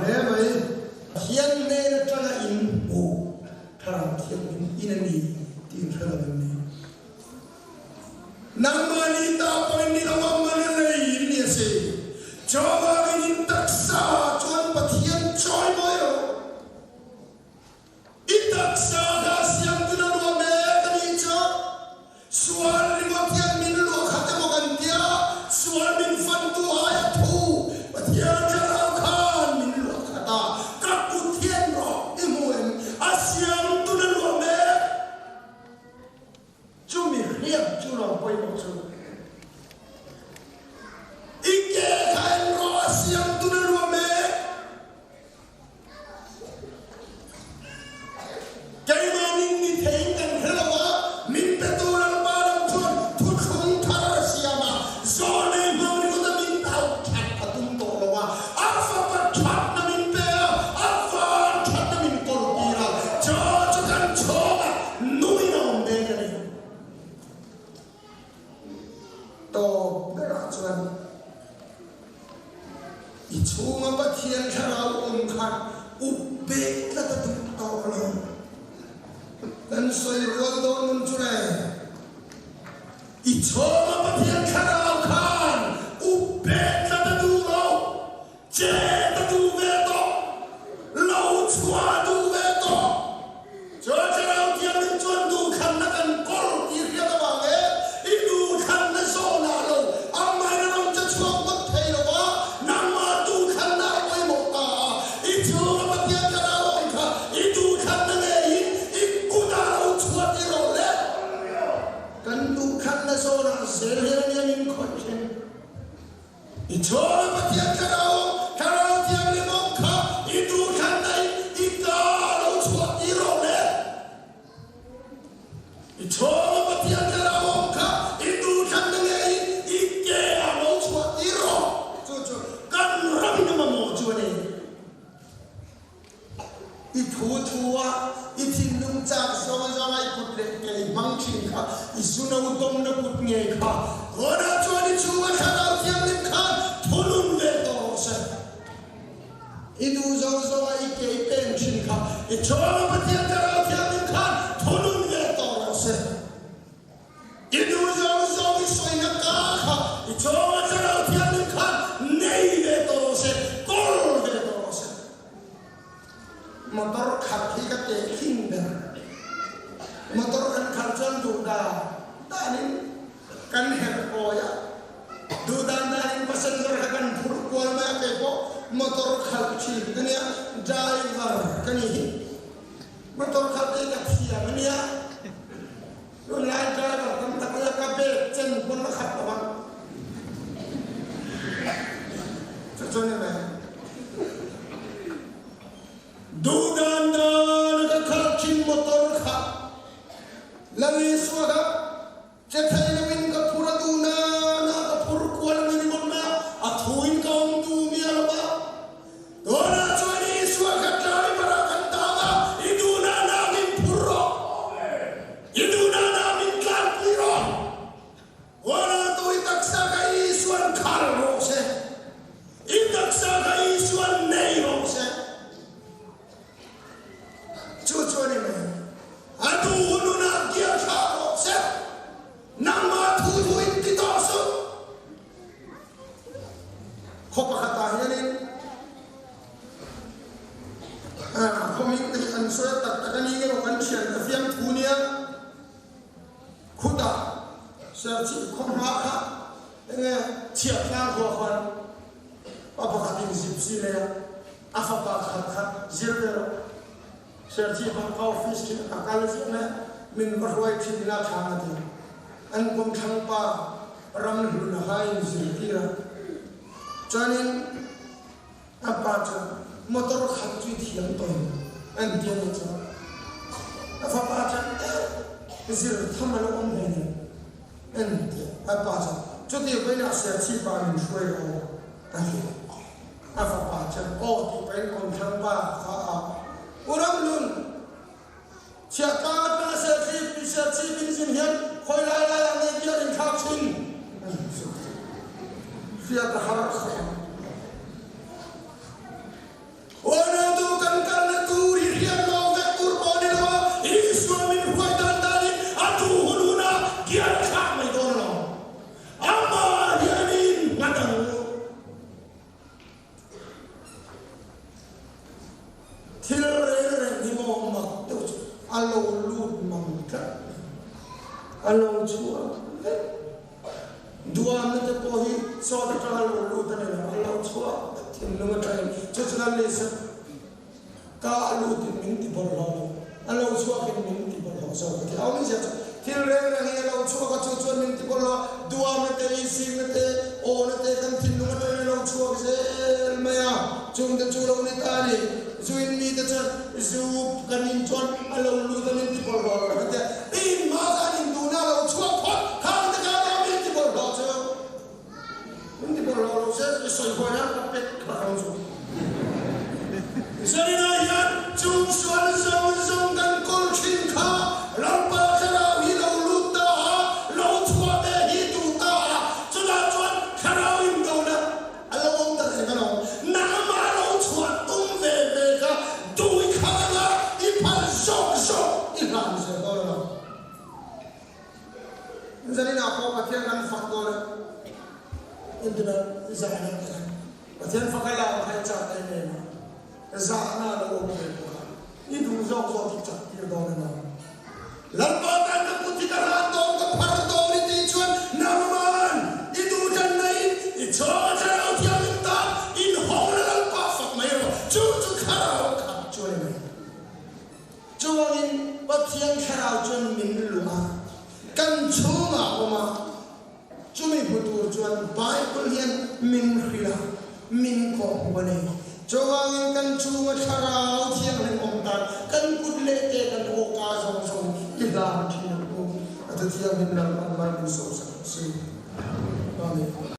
hle mai. Pathian hnen atanga in hmuh Thlarau Thianghlim in a ni tih in hre lo em ni? Nangmahni ta pawh in ni lo a, man a lei in ni a si. Chuvangin in taksa chuan Pathian chawi mawi rawh. I taksa kha siamtu na luah mek a nih chu. Sual ringawt hian min luah khat emaw kan tia, sual min fantu aia thu Pathian Thlarau khan min luah khat a, ka kut hian rawh i hmu em? A siamtu na luah mek. Chumi hriat chu lo pawimawh chu. I ke kha en rawh a siamtu na luah mek. Keimahni ni theiin kan hre lo a, min petu Lalpa lam chuan thuthlung thar a siam a, zawnei hmang ringawta min au that a tum tawh lo a, a fapa thatna min pe a, a van thatna min kawl tir a, chaw chu kan chhawngah nuin a awm mek a ni. Tawp berah chuan i chhunga Pathian thlarau awm khan up bek tlat a duh tawh lo. Kan sawi rual dawn nun chu le, i chhunga Pathian thlarau khan up bek tlat a duh lo, Chet a duh ve tawh, lo chhuah a duh ve tawh. Chuan Thlarau Thianghlim chuan duhthlanna kan kawl tih hriat avang e, i duhthlanna zawnah lo amah in a rawn che chhuak ngawt thei lo va, nangmah duhthlanna a pawimawh ta a, i chhunga Pathian Thlarau awm kha i duhthlanna ngeiin i kutah lo chhuah ti rawh le. Kan duhthlanna zawnah zel hian a nia min khawih thin. I chhawna Pathian Thlarau, Thlarau Thianghlim awm kha i duhthlanna in i ka lo chhuah tir rawh le. I chhawna Pathian Thlarau awm kha i duhthlanna ngeiin i ke ah lo chhuah tir rawh. Chu chu kan ram na mamawh chu a ni. I thu thu a, i thinlung chak zawng zawng a i kut leh ke i hmang thin kha, i zuno dawmna kut ngei kha Tunah chuan i chhunga Thlarau Thianghlim khan thunun ve tawh rawh se. I duh zawng zawng a i ke i pen thin kha i chhunga Pathian Thlarau Thianghlim khan thunun ve tawh rawh se. I duh zawng zawng i sawina ka kha i chhunga Thlarau Thianghlim khan nei ve tawh rawh se, kawl ve tawh rawh se. Motor khat hi ka teh thin ber. Motor kan khalh chuan duh dan danin kan herh kawi a, duh dan danin passenger kha kan phurh kual mai a, kei pawh motor khalh thin ka nia, driver ka ni hi. Motor khalh te hi ka thiam a nia. Tunlai driver tam tak hi ka bag chen pawn a khat lo ang. Chu chu ni mai. Duh dan dan a ka khalh thin motor kha Lal Isua kha che thei lo in ka phur a duh na na ka phur kual mi ringawt mai a, a thu in ka awm duh miah lo va. Tunah chuan Isua kha driver ah kan tang a, i duhna na min phur rawh, i duhna na min tlanpui rawh. Tunah tu i taksa kha Isua'n khal rawh se, i taksa kha Isua'n nei rawh se. Chu chu a ni mai. A duh hun hunah gear thlak rawh se, nangmah thu thu in ti tawh suh. Khaw pakhatah hianin khawming te hi an sawi a tak tak a ni nge maw kan thian ka fiamthu nia khutah Serchhip khaw hma kha enge chhiahtlang khua khuan pa pakhatin zipsi nei a a fapa khat kha zir ve rawh Serchhip ah ka office thin a kal ziah mai a min va hruai thin ila thlang a ti an kawmthlang pa ram hlun a ha in zirtir a chuanin a pa chuan motor khat chu i thiam tawh in an ti a nih chuan a fapa chuan eh zir tham a lo awm hle nen an ti a a pa chuan chuti vawiin ah Serchhip ah min hruai rawh a ti a fapa chuan aw tih pahin kawmthlang pa kha a U Ramhlun Chhiah tlang atanga Serchhip Serchhip in zin hian khawi lai lai ah nge bial in thlak thin? Hriat a har khawp ang. a lo lut mang tlat lo. A lo chhuak vek. Duamna te pawh hi sawt atanga lo lut a ni lo, a lo chhuak vek thinlung atangin. Chu chu kan lisa ka a lutin min ti bawlhhlawh lo, a lo chhuakin min ti bawlhhlawh zawk a ti. A awmzia chu thil reng reng hi a lo chhuak a, chu chuan min ti bawlhhlawh a, duamna te, isingna te, awna te kan thinlung atangin a lo chhuak zel mai a, chungte chu lo ni ta a ni. Zuin mite chuan zu kan in chuan a lo lut a min ti bawlhhlawh lo kan ti a, i in hma khan in duhna a lo chhuak phawt, khang te khan a min ti bawlhhlawh chu min ti bawlhhlawh lo se i sawi huai nan ka pek kha ang chu. Zarina hian chung sual zawng zawng kan kawl thin kha Lalpa Thlarau hi lo lut ta a, lo chhuah ve hi duh ta a, chutah chuan Thlarau indona A lo awm ta reng alawm. Nangmah lo chhuah tum ve ve kha dui kha anga i phal zawk zawk i hlan zel dawn alawm. Zaninah pawh Pathian kan fak dawn a, entirah zahna te khan Pathian fak a lam kha i chak em em a, zahna a lo awm ve bawk a, i duh zawk zawk i chak tir dawn alawm. Lalpa tan ka kut hi ka hlan dawn, ka phar dawn i tih chuan nangman i duh tan naiin i chhawng a thlarau thianghlim tan inhawng la Lalpa fak mai rawh, chu chu thlarau khat chu a ni mai. Chuangin Pathian thlarau chuan min luh a, kan chhungah awm a, Chumi hmu tur chuan Bible hian min hrilh a, min kawhhmu a ni. Chuvangin kan chhunga Thlarau Thianghlim awm tan kan kut leh ke kan awka zawng zawng i hlan thin ang u. A Thu Thianghlim Lalpan mai min sawmsak ang si. Amen.